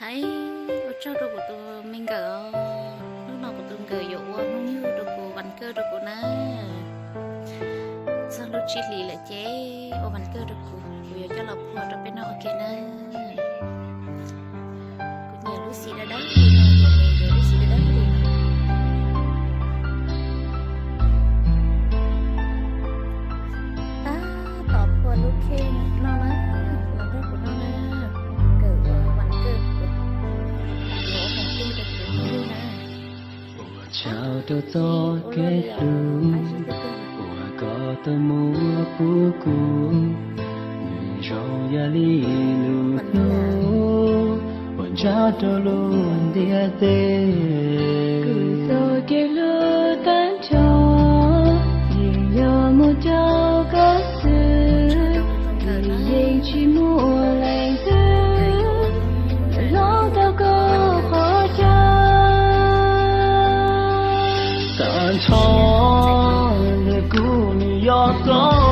Ua tsaug rau kuv tus me nkawm os. Hnub no kuv tus nkawm yuav ua hnub nyoog rau kuv, vas kawj rau kuv na. Txog lub tsib hlis lawm ces ua vas kawj rau kuv, kuv yuav coj los phua rau peb noj ua ke na. Kuv nyiam lub xim dawb dawb li no, kuv nyiam lub xim dawb dawb li no. Tab tom phua lub khej noj na, los nrog kuv noj na. Nkawm ua vas kawj, yuav ua vas kawj rau kuv hnub nyoog na. Ua tsaug rau txoj kev hlub uas koj tau muab pub kuv, nws zoo yam li lub hnub uas ntsaj rau lub ntiaj teb. Kuv txoj kev hlub tag nrho yeej yog mus rau koj xwb, yeej tsis muaj leej twg hloov tau koj qhov chaw. Tag nrho ntawm kuv nws yog koj